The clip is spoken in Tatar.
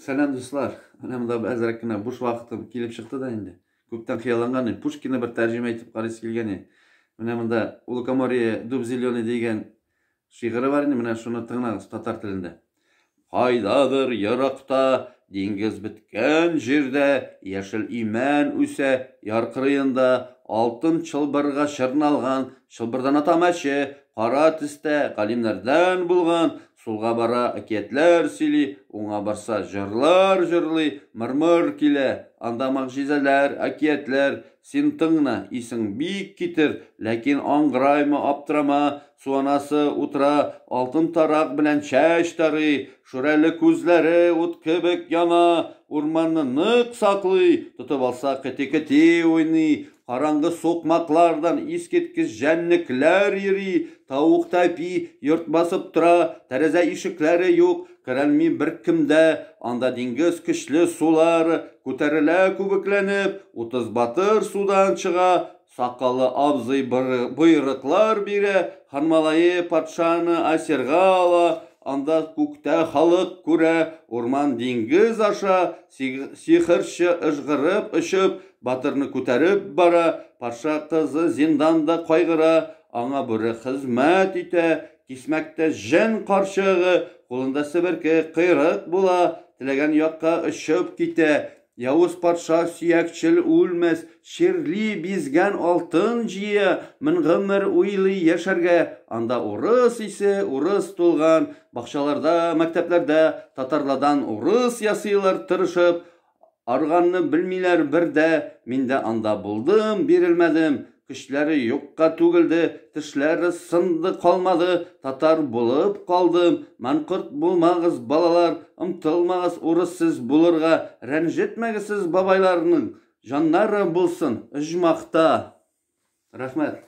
Сәлам, дуслар. Менә монда әзрәк кенә буш вакытым килеп чыкты да инде. Күптән хыялланган идем. Пушкинны бер тәрҗемә итеп карыйсы килгән иде. Менә монда У лукоморья дуб зеленый дигән шигыре бар инде. Менә шуны тыңлагыз татар телендә. Кайдадыр еракта, диңгез беткән җирдә, яшел имән үсә, яр кырыенда, алтын чылбырга чорналган, чылбырдан ата мәче, кара төстә, галимнәрдән булган, Сулга бара, әкиятләр сөйли, уңа барса, җырлар җырлый, мыр-мыр килә. Анда могҗизәләр, әкиятләр. Син тыңна, исең бик китер, ләкин аңгырайма, аптырама. Су анасы утыра, алтын тарак белән чәч тарый, шүрәле күзләре ут кебек яна, урманны нык саклый, тотып алса, кети-кети уйный. Караңгы сукмаклардан искиткеч җәнлекләр йөри, тавык тәпи, йорт басып тора, тәрәзә ишекләре юк, керәлми беркем дә, анда диңгез көчле сулары күтәрелә күбекләнеп, 30 батыр судан чыга, сакаллы абзый боерыклар бирә, хан малае патшаны әсиргә ала, анда күктә халык күрә, урман диңгез аша, сихерче ыжгырып очып, Батырны күтәреп бара, патша кызы зинданда кайгыра, аңа бүре хезмәт итә, кисмәктә җен карчыгы, кулында себерке, койрык була, теләгән якка очып китә. Явыз патша сөякчел үлмәс, чирли, бизгән алтын җыя, мең гомер уйлый яшәргә, анда урыс исе, урыс тулган, бакчаларда, мәктәпләрдә татарладан урыс ясыйлар тырышып, Арганны белмиләр бер дә, мин дә анда булдым, бирелмәдем. Көчләре юкка түгелде, тешләре сынды калмады, татар булып калдым. Манкорт булмагыз, балалар, омтылмагыз урыс сез булырга, рәнҗетмәгез сез бабайларның, җаннары булсын оҗмахта. Рәхмәт.